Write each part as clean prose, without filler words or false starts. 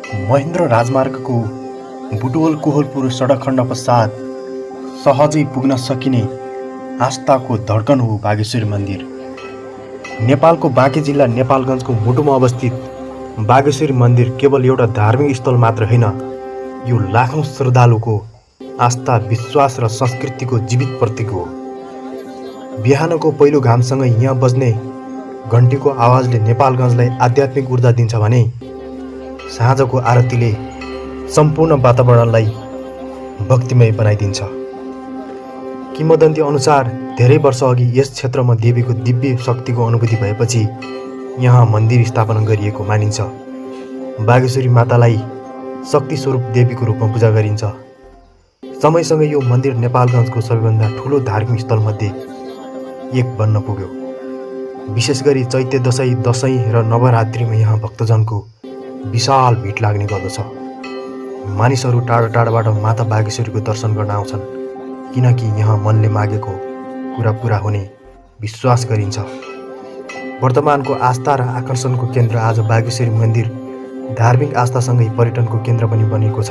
महेन्द्र राजमार्गको बुटवल कोहलपुर सडक खण्ड पश्चात सहजै पुग्न सकिने आस्थाको धड्कन हो बागेश्वरी मन्दिर। नेपालको बाँके जिल्ला नेपालगञ्जको मुटुमा अवस्थित बागेश्वरी मन्दिर केवल एउटा धार्मिक स्थल मात्र होइन, यो लाखौँ श्रद्धालुको आस्था, विश्वास र संस्कृतिको जीवित प्रतीक हो। बिहानको पहिलो घामसँगै यहाँ बज्ने घन्टीको आवाजले नेपालगञ्जलाई आध्यात्मिक ऊर्जा दिन्छ भने साँझको आरतीले सम्पूर्ण वातावरणलाई भक्तिमय बनाइदिन्छ। किंवदन्ती अनुसार धेरै वर्ष अघि यस क्षेत्रमा देवीको दिव्य शक्तिको अनुभूति भएपछि यहाँ मन्दिर स्थापना गरिएको मानिन्छ। बागेश्वरी मातालाई शक्ति स्वरूप देवीको रूपमा पूजा गरिन्छ। समयसँगै यो मन्दिर नेपालगञ्जको सबैभन्दा ठुलो धार्मिक स्थलमध्ये एक बन्न पुग्यो। विशेष गरी चैते दशैं र नवरात्रिमा यहाँ भक्तजनको विशाल भिड लाग्ने गर्दछ। मानिसहरू टाढा टाढाबाट माता बागेश्वरीको दर्शन गर्न आउँछन्, किनकि यहाँ मनले मागेको कुरा पुरा हुने विश्वास गरिन्छ। वर्तमानको आस्था र आकर्षणको केन्द्र आज बागेश्वरी मन्दिर धार्मिक आस्थासँगै पर्यटनको केन्द्र पनि बनेको छ।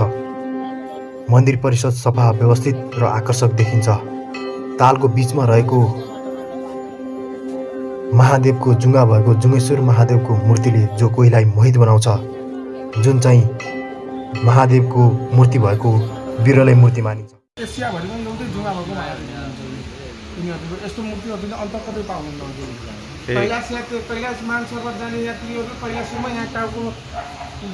मन्दिर परिसर सफा, व्यवस्थित र आकर्षक देखिन्छ। तालको बीचमा रहेको महादेवको जुङ्गा भएको जुङ्गेश्वर महादेवको मूर्तिले जो कोहीलाई मोहित बनाउँछ, जुन चाहिँ महादेवको मूर्ति भएको बिरलै मूर्ति मानिन्छ। एसियाभरिमा एउटै जुङ्गा भएको यिनीहरूको यस्तो मूर्तिहरू पनि अन्त कतै पाउनुहुन्न। कैलाश मानसरोवर जाने यात्रीहरू कैलाशमा यहाँ टाउको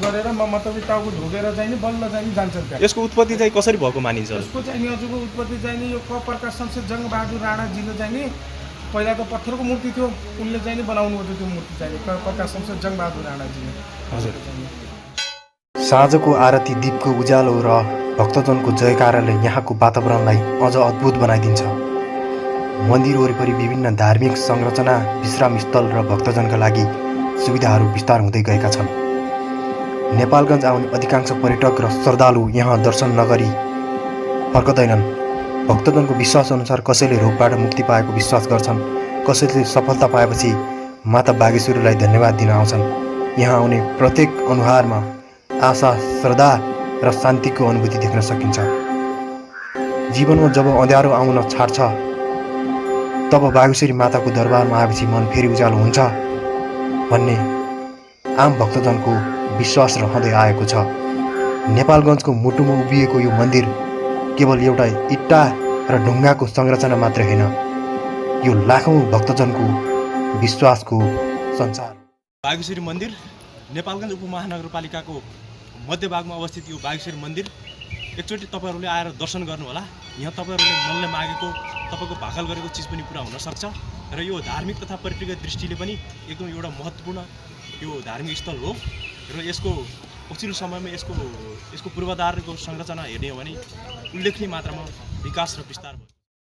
गरेर मतलब टाउको ढोगेर चाहिँ नि बल्ल चाहिँ नि जान्छन् त्यहाँ। यसको उत्पत्ति चाहिँ कसरी भएको मानिन्छ? यसको चाहिँ नि हजुरको उत्पत्ति चाहिँ नि यो प्रकाश शमशेर जङ्गबहादुर राणाजीले चाहिँ नि पहिला त पत्थरको मूर्ति थियो, उनले चाहिँ नि बनाउनु पर्यो त्यो मूर्ति चाहिँ प्रकाश शमशेर जङ्गबहादुर राणाजीले। हजुर। साँझको आरती, दीपको उज्यालो र भक्तजनको जयकाराले यहाँको वातावरणलाई अझ अद्भुत बनाइदिन्छ। मन्दिर वरिपरि विभिन्न धार्मिक संरचना, विश्राम स्थल र भक्तजनका लागि सुविधाहरू विस्तार हुँदै गएका छन्। नेपालगञ्ज आउने अधिकांश पर्यटक र श्रद्धालु यहाँ दर्शन नगरी फर्कदैनन्। भक्तजनको विश्वास अनुसार कसैले रोगबाट मुक्ति पाएको विश्वास गर्छन्, कसैले सफलता पाएपछि माता बागेश्वरीलाई धन्यवाद दिन आउँछन्। यहाँ आउने प्रत्येक अनुहारमा आशा, श्रद्धा र शान्तिको अनुभूति देख्न सकिन्छ। जीवनमा जब अँध्यारो आउन छाड्छ तब बागेश्वरी माताको दरबारमा आएपछि मन फेरि उज्यालो हुन्छ भन्ने आम भक्तजनको विश्वास रहँदै आएको छ। नेपालगञ्जको मुटुमा उभिएको यो मन्दिर केवल एउटा इट्टा र ढुङ्गाको संरचना मात्र होइन, यो लाखौँ भक्तजनको विश्वासको संसार। बागेश्वरी मन्दिर नेपालगञ्ज उपमहानगरपालिकाको मध्यभागमा अवस्थित यो बागेश्वरी मन्दिर एकचोटि तपाईँहरूले आएर दर्शन गर्नुहोला। यहाँ तपाईँहरूले मनले मागेको, तपाईँको भाकल गरेको चिज पनि पुरा हुनसक्छ र यो धार्मिक तथा पर्यटकीय दृष्टिले पनि एकदम एउटा महत्त्वपूर्ण यो धार्मिक स्थल हो र यसको पछिल्लो समयमा यसको पूर्वाधारको संरचना हेर्ने हो भने उल्लेखनीय मात्रामा विकास र विस्तार भयो।